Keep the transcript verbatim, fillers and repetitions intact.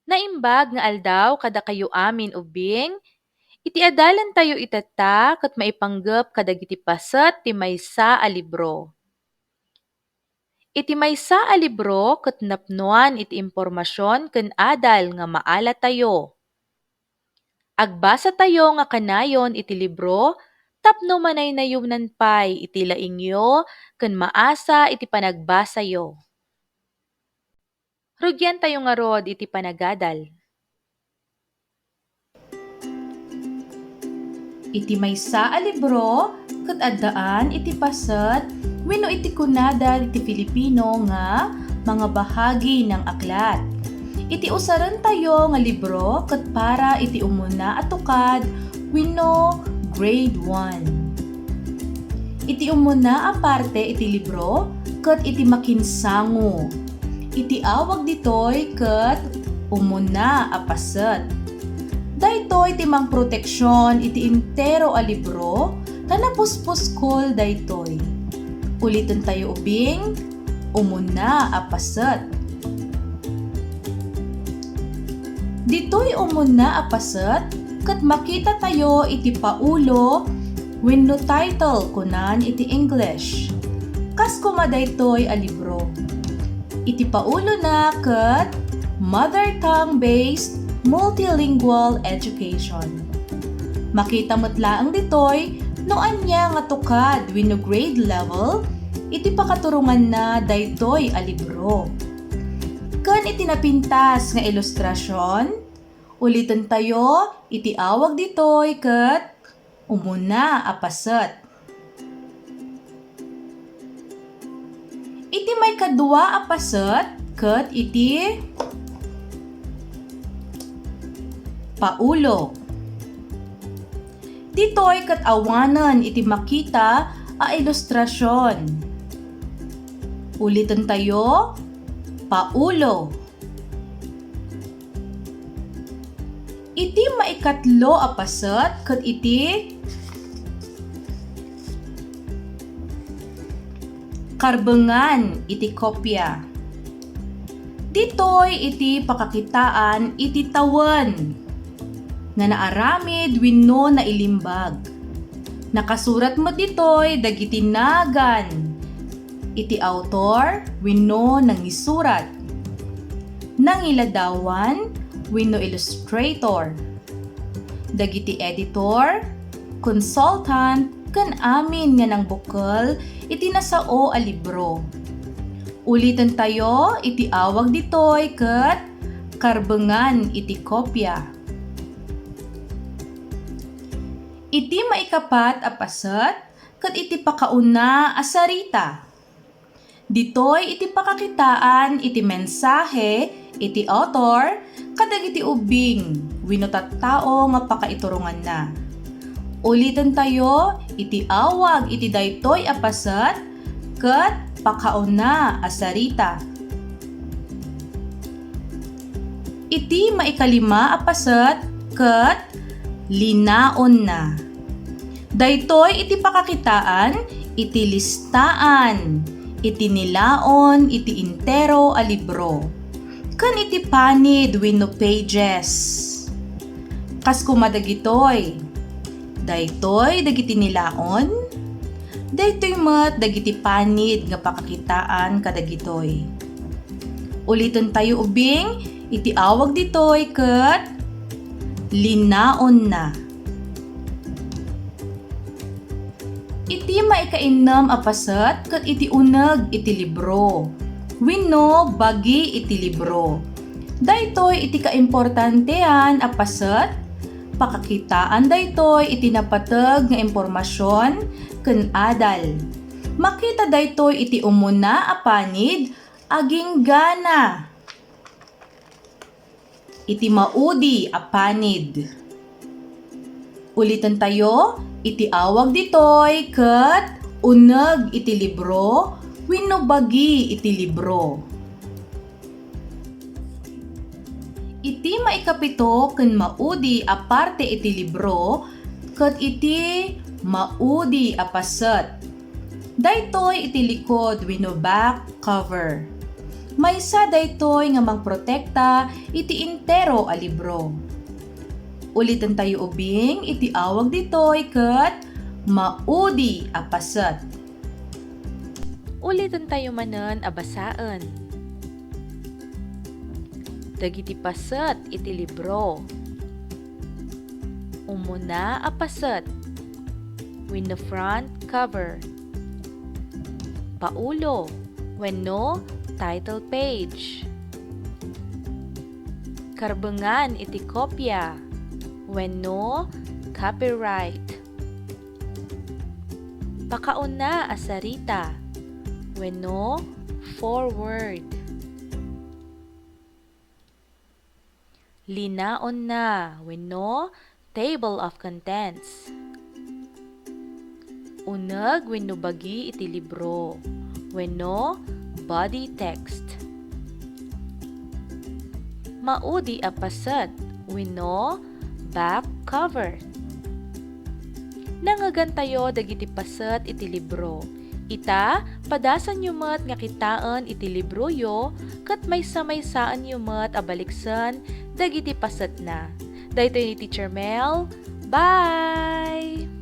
Naimbag nga aldaw kadakayo amin ubbing, iti adalentayo itatta ket maipanggep kadagiti paset ti maysa a libro. Iti maysa a libro ket napnoan iti impormasion ken adal nga maalatayo. Agbasatayo nga kanayon iti libro tapno manaynayonan pay iti laingyo ken maasa iti panagbasayo. Rugiantayo ngarud iti panagadal. Iti maysa a libro, ket addaan iti paset wenno iti kunada iti Filipino nga mga bahagi ng aklat. Iti usarentayo nga libro ket para iti umuna a tukad wenno grade one. Iti umuna a parte iti libro ket iti makinsango. Iti awag ditoy ket umuna a paset. Daytoy ti mangproteksion iti entero a libro ta napuspuskol daytoy. Ulitentayo ubing, umuna a paset. Ditoy umuna a paset ket makitatayo iti paulo wenno title kunan iti English. Kas koma daytoy a libro. Iti paulona ket Mother Tongue-Based Multilingual Education. Makita met laeng ditoy no ania nga tukad wenno grade level iti pakaturonganna daytoy a libro. Ken iti napintas nga ilustrasion, ulitentayo iti awag ditoy ket umuna a paset. Iti maikadua a paset ket iti paulo. Ditoy ket awanen iti makita a ilustrasion. Ulitentayo, paulo. Iti maikatlo a paset ket iti karbengan iti kopia. Ditoy iti pakakitaan iti tawen nga naaramid wenno nailimbag. Nakasurat met ditoy dagiti nagan iti autor wenno nangisurat, nangiladawan wenno illustrator, dagiti editor, consultant, ken amin nga nangbukkel iti nasao a libro. Ulitentayo iti awag ditoy ket karbengan iti kopia. Iti maikapat a paset ket iti pakauna a sarita. Ditoy iti pakakitaan iti mensahe iti autor kadagiti ubbing wenno tattao nga pakaituronganna. Ulitentayo iti awag iti daytoy a paset ket pakauna a sarita. Iti maikalima a paset ket linaonna. Daytoy iti pakakitaan iti listaan iti nilaon iti entero a libro ken iti panid wenno pages. Kas koma dagitoy, daytoy dagiti nilaon, daytoy met dagiti panid nga pakakitaan kadagitoy. Ulitentayo ubing, iti awag ditoy ket linaonna. Iti maikainnem a paset ket iti uneg iti libro wenno bagi iti libro. Daytoy iti kaimportantean a paset, pakakitaan daytoy iti napateg nga impormasion ken adal. Makita daytoy iti umuna a panid, aginggana iti maudi a panid. Ulitentayo, iti awag ditoy ket uneg iti libro wenno bagi iti libro. Iti maikapito ken maudi a parte iti libro ket iti maudi a paset. Daytoy iti likod wenno back cover. Maysa daytoy nga mangprotekta iti entero a libro. Ulitentayo ubing iti awag ditoy ket maudi a paset. Ulitentayo manen a basaen. Dagiti paset iti libro. Umuna a paset wenno front cover. Paulo wenno title page. Karbengan iti kopia wenno copyright. Pakauna a sarita wenno foreword. Linaonna wenno table of contents. Uneg wenno bagi iti libro wenno body text. Maudi a paset wenno back cover. Nangegantayo dagiti paset iti libro. Ita, padasanyo met nga kitaen iti libroyo ket maysa-maysaenyo met a baliksen dagiti pasetna. Daytoy ni Teacher Mel. Bye!